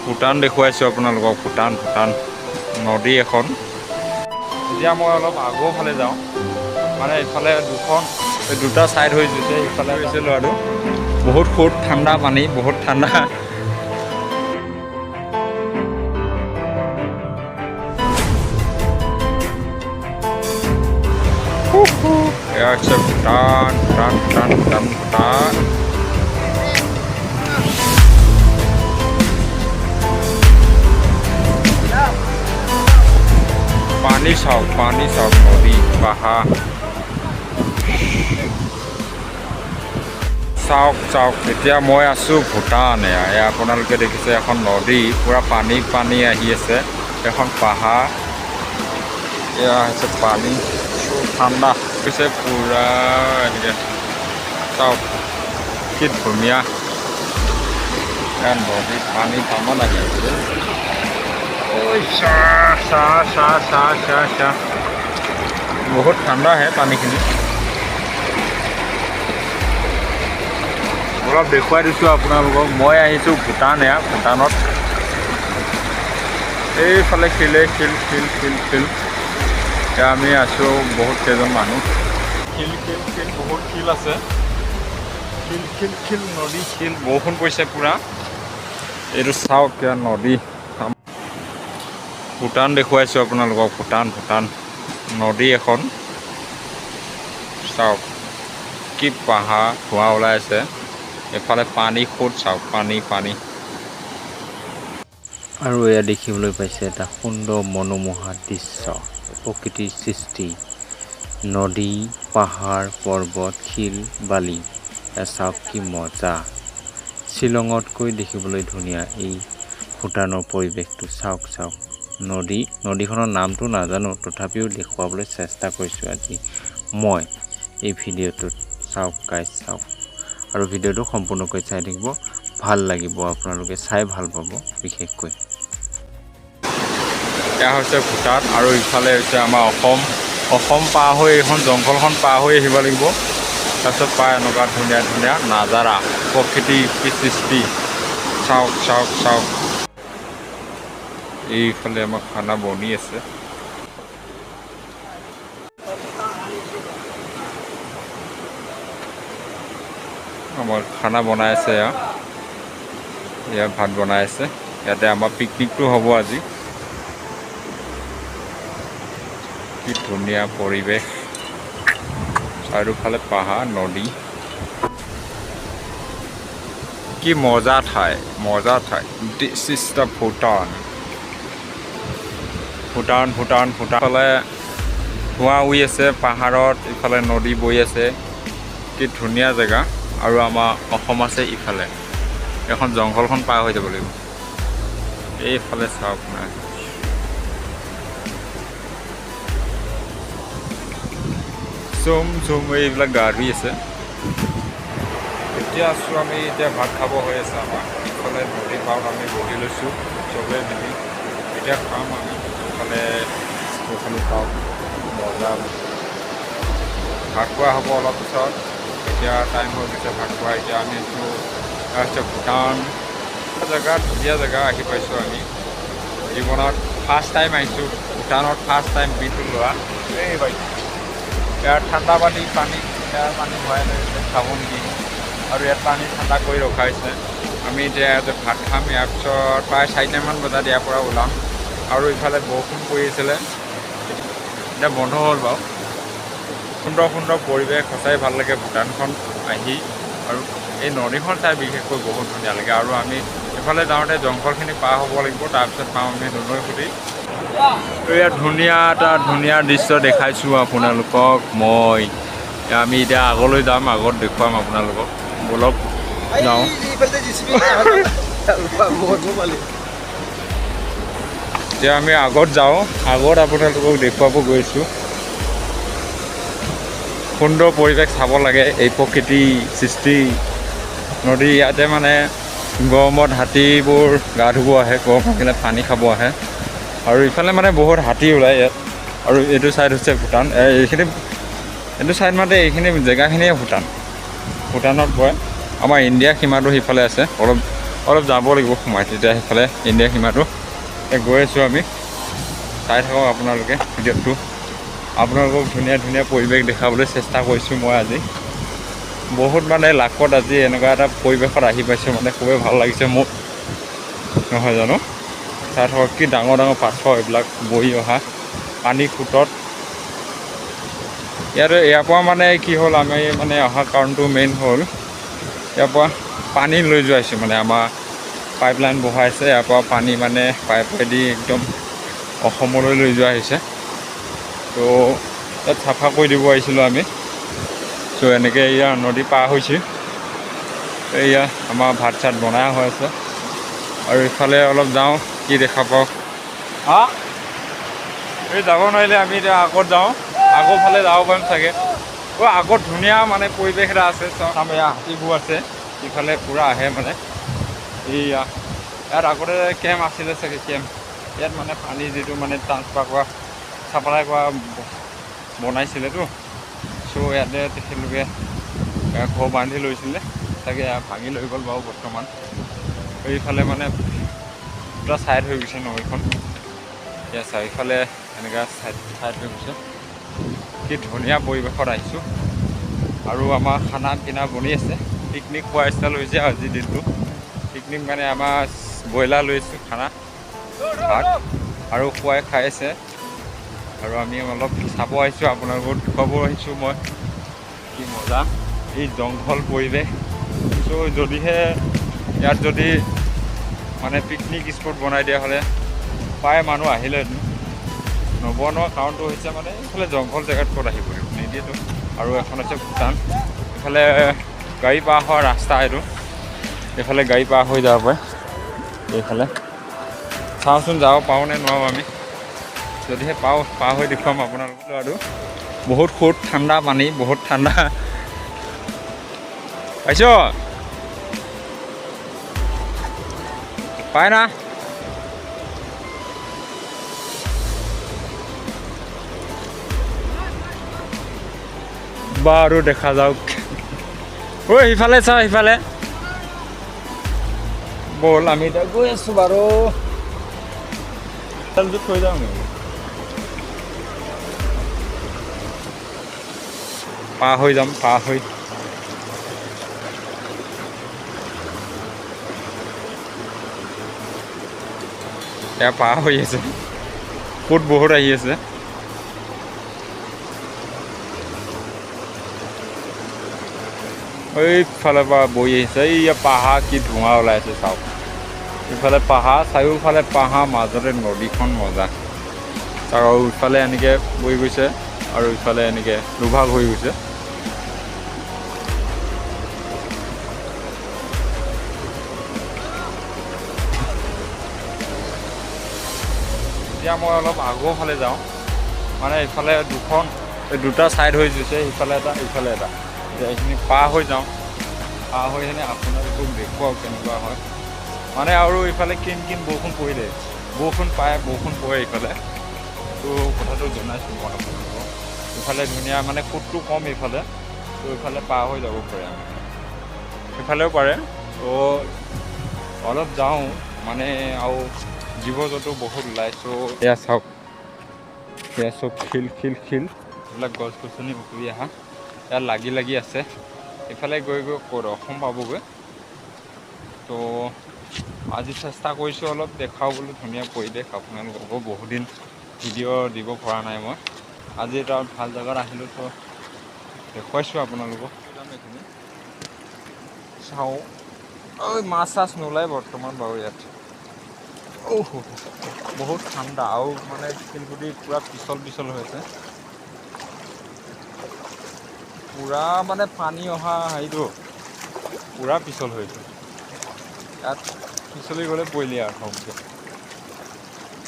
ভূটান দেখুৱাইছোঁ আপোনালোকক, ভূটান, ভূটান নদী এখন। এতিয়া মই অলপ আগৰ ফালে যাওঁ, মানে ইফালে দুখন দুটা ছাইড হৈ গৈছে, ইফালে হৈছে ল'ৰাটো। বহুত সোঁত, ঠাণ্ডা পানী, বহুত ঠাণ্ডা। এয়া হৈছে ভূটান, ভূটান, ভূটান, ভূটান, ভূটান। পানী চাওক, পানী চাওক, নদী, পাহাৰ চাওক, চাওক। এতিয়া মই আছোঁ ভূটান। এয়া এয়া আপোনালোকে দেখিছে এখন নদী, পূৰা পানী পানী আহি আছে, এখন পাহাৰ। এয়া হৈছে পানী, ঠাণ্ডা হৈছে পূৰা। এনেকৈ চাওক, কি ধুনীয়া। এয়া নদী, পানী তামান আহি আছে। ঐ চাহ চাহ চাহ চাহ চাহ চাহ, বহুত ঠাণ্ডা আহে পানীখিনি। অলপ দেখুৱাই দিছোঁ আপোনালোকক, মই আহিছোঁ ভূটান। এয়া ভূটানত এইফালে শিলে শিল শিল শিল শিল। এতিয়া আমি আছোঁ বহুত কেইজন মানুহ। শিল শিল শিল, বহুত শিল আছে, শিল শিল শিল, নদী, শিল। বৰষুণ পৰিছে পূৰা। এইটো চাওক, ইয়াৰ নদী। ভূটান দেখুৱাইছোঁ আপোনালোকক, ভূটান, ভূটান নদী এখন। চাওক কি পাহাৰ, ধোঁৱা ওলাই আছে। এইফালে পানী সোঁত চাওক, পানী পানী। আৰু এয়া দেখিবলৈ পাইছে এটা সুন্দৰ মনোমোহা দৃশ্য, প্ৰকৃতিৰ সৃষ্টি, নদী, পাহাৰ, পৰ্বত, শিল, বালি। এয়া চাওক কি মজা। শ্বিলঙতকৈ দেখিবলৈ ধুনীয়া এই ভূটানৰ পৰিৱেশটো। চাওক চাওক, নদী, নদীখনৰ নামটো নাজানো, তথাপিও দেখুৱাবলৈ চেষ্টা কৰিছোঁ আজি মই এই ভিডিঅ'টোত। চাওক গাইজ, চাওক আৰু ভিডিঅ'টো সম্পূৰ্ণকৈ চাই থাকিব, ভাল লাগিব, আপোনালোকে চাই ভাল পাব বিশেষকৈ। এয়া হৈছে ভূটান আৰু ইফালে হৈছে আমাৰ অসম। অসম পাৰ হৈ এইখন জংঘলখন পাৰ হৈ আহিব লাগিব, তাৰপিছত পায় এনেকুৱা ধুনীয়া ধুনীয়া নাজাৰা, প্ৰকৃতি কি সৃষ্টি। চাওক চাওক চাওক। এইফালে আমাৰ খানা বনি আছে। আমাৰ খানা বনাই আছে। এয়া এয়া ভাত বনাই আছে। ইয়াতে আমাৰ পিকনিকটো হ'ব আজি। কি ধুনীয়া পৰিৱেশ, চাৰিওফালে পাহাৰ, নদী, কি মজা ঠাই, মজা ঠাই। This is the Bhutan, Bhutan, Bhutan, Bhutan. ফালে ধোঁৱা উৰি আছে পাহাৰত, ইফালে নদী বৈ আছে, কি ধুনীয়া জেগা। আৰু আমাৰ অসম আছে ইফালে। এখন জংঘলখন পাৰ হৈ যাব লাগিব। এইফালে চাওক না, চুম চুম এইবিলাক গা ধুই আছে। এতিয়া আছোঁ আমি, এতিয়া ভাত খাব হৈ আছে আমাৰ। ইফালে নদী পাৰত আমি বহি লৈছোঁ চবেই মিলি, এতিয়া খাম আমি। ইফালে এইফালে চাওক মজা। ভাত খোৱা হ'ব অলপ পিছত, এতিয়া টাইম হৈ গৈছে ভাত খোৱা। এতিয়া আমি আছোঁ, হৈছে ভূটান জেগা, ধুনীয়া জেগা আহি পাইছোঁ আমি। জীৱনত ফাৰ্ষ্ট টাইম আহিছোঁ ভূটানত, ফাৰ্ষ্ট টাইম বিটো লোৱা। এই ভাই, ইয়াত ঠাণ্ডা পানী, পানী ইয়াৰ পানী ভৰাই লৈ গৈছে খাব নেকি, আৰু ইয়াত পানী ঠাণ্ডা কৰি ৰখা হৈছে। আমি এতিয়া ইয়াতে ভাত খাম, ইয়াৰ পিছত প্ৰায় 4টামান বজাত ইয়াৰ পৰা ওলাম। আৰু ইফালে বৰষুণ পৰি আছিলে, এতিয়া বন্ধ হ'ল বাৰু। সুন্দৰ সুন্দৰ পৰিৱেশ, সঁচাই ভাল লাগে ভূটানখন আহি। আৰু এই নদীখন চাই বিশেষকৈ বহুত ধুনীয়া লাগে। আৰু আমি এইফালে যাওঁতে জংঘলখিনি পাৰ হ'ব লাগিব, তাৰপিছত পাওঁ আমি দুনৈ সুঁতি। ইয়াত ধুনীয়া এটা ধুনীয়া দৃশ্য দেখাইছোঁ আপোনালোকক মই। আমি এতিয়া আগলৈ যাম, আগত দেখুৱাম আপোনালোকক। ব'লক যাওঁ। এতিয়া আমি আগত যাওঁ, আগত আপোনালোকক দেখুৱাব গৈছোঁ। সুন্দৰ পৰিৱেশ চাব লাগে, এই প্ৰকৃতি সৃষ্টি নদী। ইয়াতে মানে গৰমত হাতীবোৰ গা ধুব আহে, গৰম লাগিলে পানী খাব আহে। আৰু ইফালে মানে বহুত হাতী ওলায় ইয়াত। আৰু এইটো ছাইড হৈছে ভূটান। এইখিনি এইটো ছাইড মানে এইখিনি জেগাখিনিয়ে ভূটান, ভূটানত পৰে। আমাৰ ইণ্ডিয়া সীমাটো সিফালে আছে, অলপ অলপ যাব লাগিব সোমাই, তেতিয়া সেইফালে ইণ্ডিয়া সীমাটো। গৈ আছোঁ আমি, চাই থাকক আপোনালোকে ভিডিঅ'টো। আপোনালোকক ধুনীয়া ধুনীয়া পৰিৱেশ দেখাবলৈ চেষ্টা কৰিছোঁ মই আজি। বহুত মানে লাকত আজি এনেকুৱা এটা পৰিৱেশত আহি পাইছোঁ, মানে খুবেই ভাল লাগিছে মোক, নহয় জানো? চাই থাকক কি ডাঙৰ ডাঙৰ পাথৰ এইবিলাক বৈ অহা পানী সোঁতত। ইয়াৰ পৰা মানে কি হ'ল, আমি মানে অহা কাৰণটো মেইন হ'ল ইয়াৰ পৰা পানী লৈ যোৱাইছোঁ, মানে আমাৰ পাইপলাইন বহাইছে, ইয়াৰ পৰা পানী মানে পাইপেদি একদম অসমলৈ লৈ যোৱা হৈছে। তো ইয়াত চাফা কৰি দিব আহিছিলোঁ আমি। চ' এনেকৈ এয়া নদী পাৰ হৈছোঁ। এয়া আমাৰ ভাত চাত বনাই হৈ আছে। আৰু ইফালে অলপ যাওঁ, কি দেখা পাওঁ। হা, এই যাব নোৱাৰিলে আমি এতিয়া আগত যাওঁ, আগৰ ফালে যাব পাৰিম চাগে। অ' আগত ধুনীয়া মানে পৰিৱেশ এটা আছে। চাম, এয়া হাতীবোৰ আছে ইফালে পূৰা আহে মানে। এইয়া ইয়াত আগতে কেম্প আছিলে চাগে, কেম্প। ইয়াত মানে পানী যিটো মানে ট্ৰান্সফাৰ কৰা, চাপ্লাই কৰা বনাইছিলেতো। চ' ইয়াতে তেখেতলোকে ঘৰ বান্ধি লৈছিলে চাগে, ভাঙি লৈ গ'ল বাৰু বৰ্তমান। এইফালে মানে দুটা ছাইড হৈ গৈছে নৈখন। এতিয়া চাৰিওফালে এনেকুৱা ছাইড ছাইড হৈ গৈছে। কি ধুনীয়া পৰিৱেশত আহিছোঁ। আৰু আমাৰ খানা পিনা বনি আছে, পিকনিক খোৱা ষ্টাইল হৈছে আজিৰ দিনটো। পিকনিক মানে আমাৰ ব্ৰইলাৰ লৈছোঁ খানা ভাত আৰু খুৱাই খাই আছে। আৰু আমি অলপ চাব আহিছোঁ, আপোনালোকক দেখুৱাব আহিছোঁ মই কি মজা এই জংঘল পৰিৱেশ। চ' যদিহে ইয়াত যদি মানে পিকনিক স্পট বনাই দিয়া হ'লে প্ৰায় মানুহ আহিলেহেঁতেন। নবনোৱা কাৰণটো হৈছে মানে এইফালে জংঘল জেগাত ক'ত আহিব নিদিয়েতো। আৰু এখন আছে ভূটান, এইফালে গাড়ী পাৰ হোৱা ৰাস্তা এইটো, এইফালে গাড়ী পাৰ হৈ যাব পাৰে। এইফালে চাওঁচোন যাব পাৰোঁ নে নোৱাৰোঁ আমি, যদিহে পাওঁ পাৰ হৈ দেখুৱাম আপোনালোকক। আৰু বহুত সোঁত, ঠাণ্ডা পানী, বহুত ঠাণ্ডা। পাইছ পায় না? বাৰু দেখা যাওক। ঐ সিফালে চাওঁ, সিফালে ব'ল, আমি এতিয়া গৈ আছোঁ বাৰু। থৈ যাওঁ নেকি? পাৰ হৈ যাম, পাৰ হৈ। এয়া পাৰ হৈ আছে, সোঁত বহুত আহি আছে। এইফালৰ পৰা বৈ আহিছে। এইয়া পাহাৰ, কি ধোঁৱা ওলাই আছে চাওক। ইফালে পাহাৰ, চাৰিওফালে পাহাৰ, মাজতে নদীখন মজা। আৰু ইফালে এনেকৈ বৈ গৈছে, আৰু ইফালে এনেকৈ দুভাগ হৈ গৈছে। এতিয়া মই অলপ আগৰ ফালে যাওঁ, মানে ইফালে দুখন দুটা ছাইড হৈ গৈছে, ইফালে এটা ইফালে এটা। এতিয়া এইখিনি পাৰ হৈ যাওঁ, পাৰ হৈ কিনে আপোনালোকক দেখুৱাওঁ কেনেকুৱা হয় মানে। আৰু ইফালে কিন কিন বৰষুণ পৰিলে, বৰষুণ পায়, বৰষুণ পৰে ইফালে। তো কথাটো জনাইছোঁ মই আপোনালোকক। ইফালে ধুনীয়া মানে সোঁতটো কম ইফালে, তো ইফালে পাৰ হৈ যাব পাৰে, আমি ইফালেও পাৰে। তো অলপ যাওঁ মানে, আৰু জীৱ জন্তু বহুত ওলায়। চ' এয়া চাওক, এয়া চব শিল শিল শিল, এইবিলাক গছ গছনি উকৰি অহা ইয়াত লাগি লাগি আছে। ইফালে গৈ গৈ ক'ত অসম পাবগৈ। তো আজি চেষ্টা কৰিছোঁ অলপ দেখাওঁ বোলো ধুনীয়া পৰিৱেশ আপোনালোককো। বহুদিন ভিডিঅ' দিব পৰা নাই মই, আজি এটা ভাল জেগাত আহিলোঁ, তো দেখুৱাইছোঁ আপোনালোকক। এইখিনি চাওঁ, ঐ মাছ চাছ নোলায় বৰ্তমান বাৰু ইয়াত। অ' বহুত ঠাণ্ডা আৰু মানে শিলগুটি পূৰা পিছল পিছল হৈ আছে, পূৰা মানে পানী অহা হেৰিটো পূৰা পিছল হৈছে। ইয়াত পিছলি গ'লে পৰিলি আৰু ধমকে।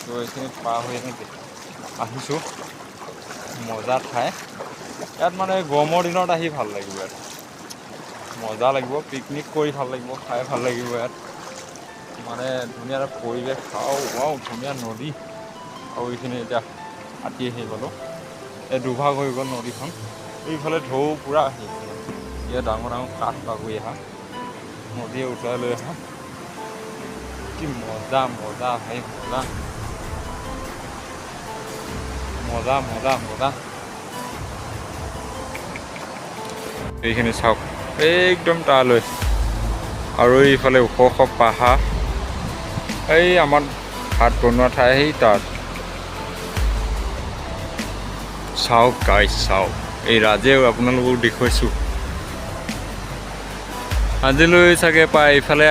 তো এইখিনি পাৰ হৈ আহিছোঁ, মজা ঠাই। ইয়াত মানে গৰমৰ দিনত আহি ভাল লাগিব, ইয়াত মজা লাগিব, পিকনিক কৰি ভাল লাগিব, খাই ভাল লাগিব ইয়াত। মানে ধুনীয়া এটা পৰিৱেশ, আৰু ৱাও ধুনীয়া নদী। আৰু এইখিনি এতিয়া আতি আহি গ'লোঁ, এই দুভাগ হৈ গ'ল নদীখন। এইফালে ঢৌ পূৰা আহি আছে, ইয়াত ডাঙৰ ডাঙৰ কাঠ বাগৰি অহা, নদীয়ে উটুৱাই লৈ অহা। কি মজা মজা ভাই, মজা মজা মজা মজা। এইখিনি চাওক, একদম তালৈ। আৰু এইফালে ওখ ওখ পাহাৰ। এই আমাৰ ভাত বনোৱা ঠাই সেই তাত। চাওক গাইজ, চাওক। এই ৰাজেও আপোনালোকক দেখুৱাইছোঁ। আজিলৈ চাগে পাই এইফালে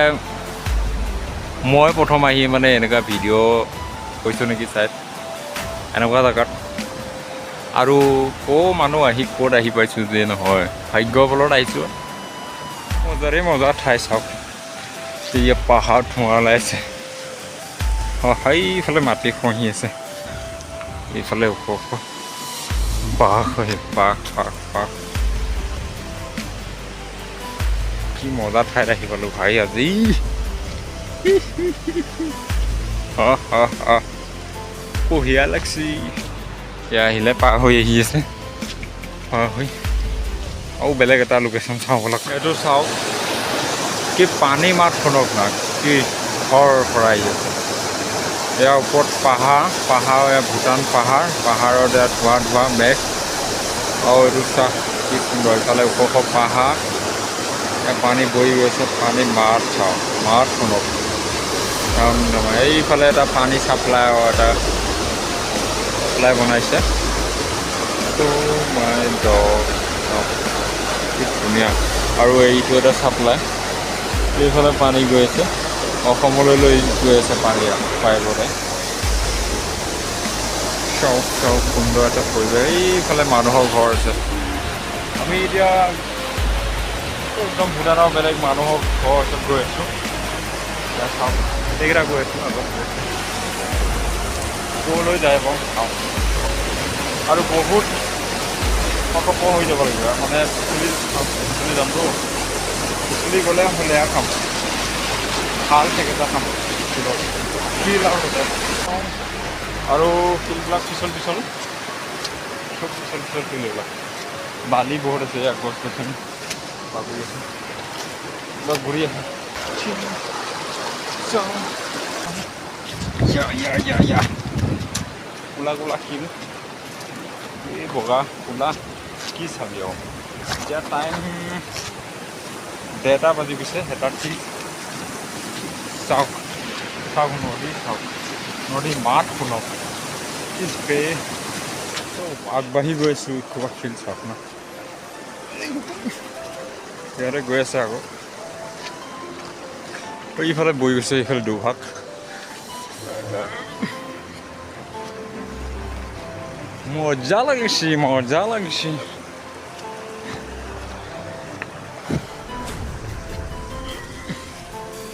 মই প্ৰথম আহি মানে এনেকুৱা ভিডিঅ' কৈছোঁ নেকি চাইড এনেকুৱা জেগাত। আৰু ক' মানুহ আহি ক'ত আহি পাইছোঁ যে নহয়, ভাগ্য বলত আহিছোঁ। মজাৰে মজা ঠাই। চাওক, এতিয়া পাহাৰ ধোঁৱা ওলাইছে। অঁ, সেইফালে মাটি খহি আছে। এইফালে ওখ ওখ বাঘ হয়, বাঘ বাঘ বাঘ। কি মজা ঠাইত আহি পালোঁ ভাই আজি। বঢ়িয়া লাগছি। এতিয়া আহিলে পাৰ হৈ আহি আছে, পাৰ হৈ আৰু বেলেগ এটা লোকেশ্যন চাওঁ ব'লক। এইটো চাওক, কি পানী মাত শুনক না, কি খৰ খৰাই আছে। ইয়াৰ ওপৰত পাহাৰ পাহাৰ, এয়া ভূটান পাহাৰ। পাহাৰত এয়া ধোঁৱা ধোঁৱা মেঘ। আৰু এইটো চাওক, কি সুন্দৰ। ইফালে ওখ ওখ পাহাৰ, ইয়াত পানী বৈ গৈছে। পানী মাত চাওক, মাত শুনক। একদম এইফালে এটা পানী চাপ্লাই, এটা চাপ্লাই বনাইছে। মাই গড, কি ধুনীয়া! আৰু এইটো এটা চাপ্লাই, এইফালে পানী গৈ আছে, অসমলৈ লৈ গৈ আছে পানী পাইপতে। চাওক চাওক, সুন্দৰ এটা পৰিৱেশ। এইফালে মানুহৰ ঘৰ আছে। আমি এতিয়া একদম ভূটানৰ বেলেগ মানুহৰ ঘৰ ওচৰত গৈ আছোঁ। এতিয়া চাওক, গোটেইকেইটা গৈ আছোঁ, আগত গৈ আছোঁ। ক'লৈ যায় বাৰু চাওঁ। আৰু বহুত সতৰ্ক হৈ যাব লাগিব, মানে পিছলি পিছলি যামতো। পিছলি গ'লে হ'লে খাম, ভাল থেকেচা খাম শিলত, শিল আৰু তাতে আৰু শিলবিলাক পিছল পিছল, চব পিছল পিছল শিল এইবিলাক। বালি বহুত আছে ইয়াত, গছ গছনি বাগৰি আছে। কিবা ঘূৰি আহে। ইয়া ইয়া ইয়া ইয়া, কোলা কোলা শিল, এই বগা কোলা, কি চাবি আৰু। এতিয়া টাইম 1:30 বাজি গৈছে, 1:30। চাওক চাওক, নদী চাওক, নদী মাত শুনক। কি বে, আগবাঢ়ি গৈ আছোঁ। ক'ৰবাত শিল চাওক না, ইয়াতে গৈ আছে আকৌ। এইফালে বৈ গৈছে, এইফালে দুভাগ। মজা লাগিছে, মজা লাগিছে।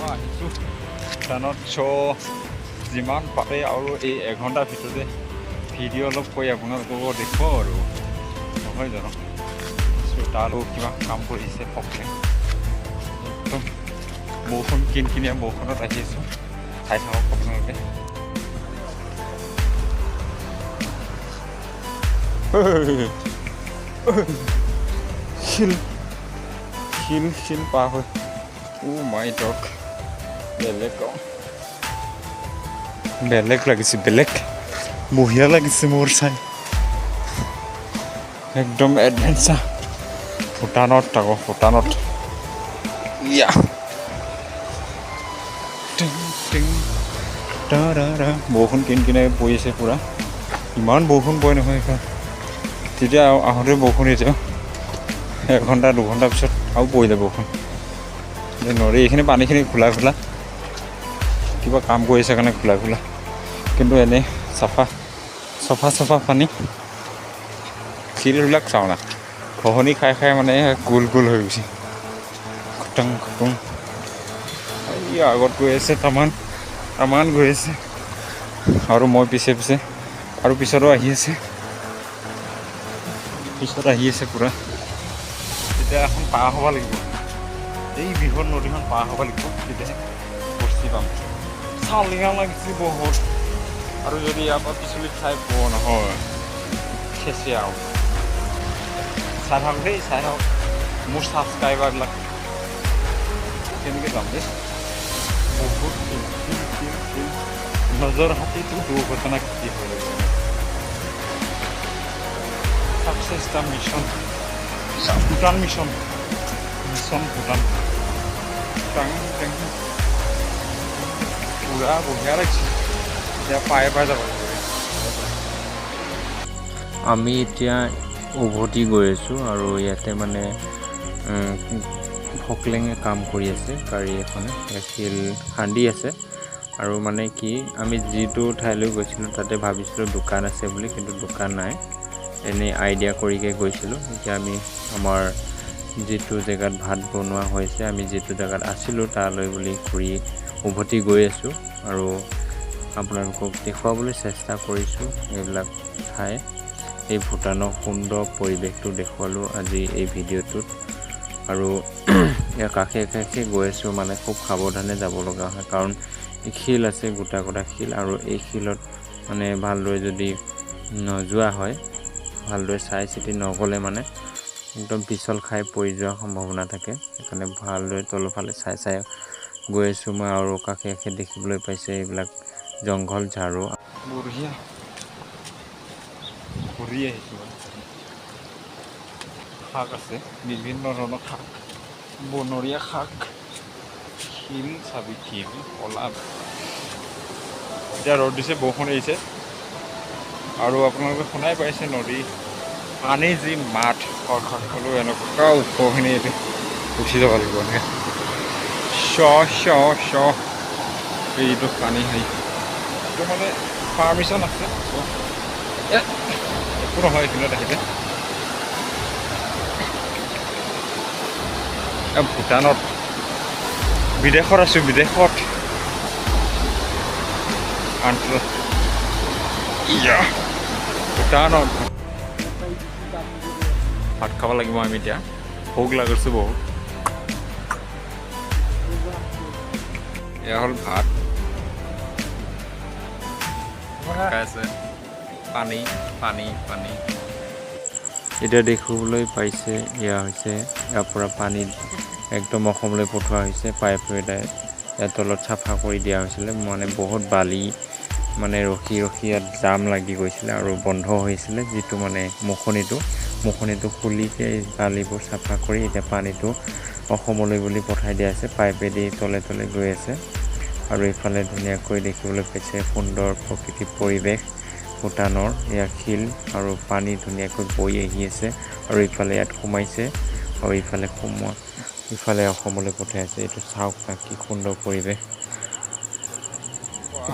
আহিছোঁ ভূটানত। চ' যিমান পাৰে আৰু এই এঘণ্টাৰ ভিতৰতে ভিডিঅ' অলপ কৰি আপোনালোকক দেখুৱাওঁ আৰু, নহয় জানো? চ' তাতো কিবা কাম কৰিছে প্ৰব্লেম। একদম বৰষুণ, কিনকিনীয়া বৰষুণত আহি আছোঁ। চাই থাকক আপোনালোকে। শিল শিল শিল পাৰ হৈ। অ' মাই ডগ, বেলেগ বেলেগ লাগিছে, বেলেগ বঢ়িয়া লাগিছে মোৰ চাই। একদম এডভেঞ্চাৰ ভূটানত, আকৌ ভূটানত। ইয়া টিং টিং টা। বৰষুণ কিন কিনে পৰি আছে পূৰা। ইমান বৰষুণ পৰে নহয় এইখন। তেতিয়া আহোঁতে বৰষুণ, এতিয়া এঘণ্টা দুঘণ্টাৰ পিছত আৰু পৰিলে বৰষুণ। নদী এইখিনি পানীখিনি খোলা খোলা, কিবা কাম কৰিছে কাৰণে খোলা খোলা, কিন্তু এনেই চাফা চফা চফা পানী। শিলবিলাক চাওঁ না, ঘঁহনি খাই খাই মানে গোল গোল হৈ গৈছে, খুটং খুটুং। এই আগত গৈ আছে, তামান তামান গৈ আছে আৰু মই পিছে পিছে, আৰু পিছতো আহি আছে, পিছত আহি আছে পূৰা। তেতিয়া এখন পাৰ হ'ব লাগিব, এই বৃহৎ নদীখন পাৰ হ'ব লাগিব, তেতিয়াহে বস্তি পাম। চালিঙা লাগিছে বহুত। আৰু যদি ইয়াৰ পৰা পিছলি খাই পোৱা নহয়, চেচে আৰু। চাই থাকক দেই, চাই থাকক মোৰ ছাবস্ক্ৰাইবাৰবিলাক। কেনেকৈ যাম দেই? বহুত শিল। नजर हटी तो दुर्घटना की हो। Success the mission, Bhutan mission, mission Bhutan. টাং টাং। পুৰা বঢ়িয়া লাগিছে। এতিয়া পায়ে পায়ে যাব লাগিব। আমি এতিয়া উভতি গৈ আছোঁ আৰু ইয়াতে মানে ফকলেঙে কাম কৰি আছে। গাড়ী এখনে শিল খান্দি আছে। আৰু মানে কি, আমি যিটো ঠাইলৈ গৈছিলোঁ তাতে ভাবিছিলোঁ দোকান আছে বুলি, কিন্তু দোকান নাই। এনেই আইডিয়া কৰিকে গৈছিলোঁ। এতিয়া আমি আমাৰ যিটো জেগাত ভাত বনোৱা হৈছে, আমি যিটো জেগাত আছিলোঁ তালৈ বুলি ঘূৰি উভতি গৈ আছোঁ আৰু আপোনালোকক দেখুৱাবলৈ চেষ্টা কৰিছোঁ এইবিলাক ঠাই। এই ভূটানৰ সুন্দৰ পৰিৱেশটো দেখুৱালোঁ আজি এই ভিডিঅ'টোত। আৰু ইয়াৰ কাষে কাষে গৈ আছোঁ, মানে খুব সাৱধানে যাব লগা হয়, কাৰণ শিল আছে, গোটা গোটা শিল। আৰু এই শিলত মানে ভালদৰে যদি নোযোৱা হয়, ভালদৰে চাই চিতি নগ'লে মানে একদম পিছল খাই পৰি যোৱাৰ সম্ভাৱনা থাকে। সেইকাৰণে ভালদৰে তলফালে চাই চাই গৈ আছোঁ মই। আৰু কাষে কাষে দেখিবলৈ পাইছে এইবিলাক জংঘল ঝাৰু। বঢ়িয়া ঘূৰি আহিছোঁ। শাক আছে, বিভিন্ন ধৰণৰ শাক, বনৰীয়া শাক। শিল চাবি, শিল কলা। এতিয়া ৰ'দ দিছে, বৰষুণ এৰিছে আৰু আপোনালোকে শুনাই পাইছে নদী পানী যি মাত হ'লেও এনেকুৱা ওখখিনি এইটো উঠি যাব লাগিব এনেকৈ শ শ শ। এইটো পানী হেৰি, এইটো মানে পাৰ্মিশ্যন আছে। একো নহয় এইখিনিত আহিলে। ভূটানত, বিদেশত আছোঁ, বিদেশত। ভূটানত ভাত খাব লাগিব আমি এতিয়া, ভোক লাগিছে বহুত। এয়া হ'ল ভাত খাই আছে। পানী পানী পানী। এতিয়া দেখিবলৈ পাইছে, এয়া হৈছে ইয়াৰ পৰা পানী একদম অসমলৈ পঠোৱা হৈছে পাইপেৰে। ইয়াৰ তলত চাফা কৰি দিয়া হৈছিলে, মানে বহুত বালি মানে ৰখি ৰখি ইয়াত জাম লাগি গৈছিলে আৰু বন্ধ হৈছিলে যিটো মানে মুখনিটো খুলিকে এই বালিবোৰ চাফা কৰি এতিয়া পানীটো অসমলৈ বুলি পঠাই দিয়া হৈছে। পাইপেদি তলে তলে গৈ আছে। আৰু এইফালে ধুনীয়াকৈ দেখিবলৈ পাইছে সুন্দৰ প্ৰকৃতিক পৰিৱেশ ভূটানৰ। ইয়াৰ শিল আৰু পানী ধুনীয়াকৈ বৈ আহি আছে আৰু ইফালে ইয়াত সোমাইছে আৰু ইফালে সোমোৱা ইফালে অসমলৈ পঠাই আছে। এইটো চাওক না, কি সুন্দৰ পৰিৱেশ,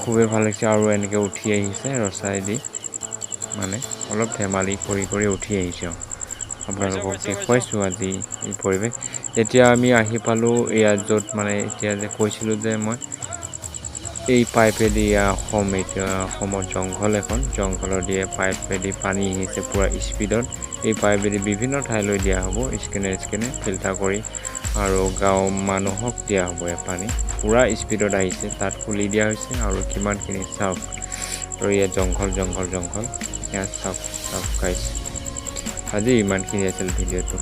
খুবেই ভাল লাগিছে। আৰু এনেকৈ উঠি আহিছে ৰচাইদি, মানে অলপ ধেমালি কৰি কৰি উঠি আহিছে। আৰু আপোনালোকক দেখুৱাইছোঁ আজি এই পৰিৱেশ। এতিয়া আমি আহি পালোঁ ইয়াত য'ত মানে এতিয়া যে কৈছিলোঁ যে মই এই পাইপেদি অসম, এতিয়া অসমৰ জংঘল এখন, জংঘলৰ দিয়ে পাইপেদি পানী আহিছে পূৰা স্পীডত। এই পাইপেদি বিভিন্ন ঠাইলৈ দিয়া হ'ব, স্কেনে স্কেনে ফিল্টাৰ কৰি আৰু গাঁৱৰ মানুহক দিয়া হ'ব। এই পানী পূৰা স্পীডত আহিছে, তাত খুলি দিয়া হৈছে। আৰু কিমানখিনি চাওক। আৰু ইয়াত জংঘল জংঘল জংঘল, ইয়াত চাওক চাওক গাইছ। আজি ইমানখিনি আছিল ভিডিঅ'টো।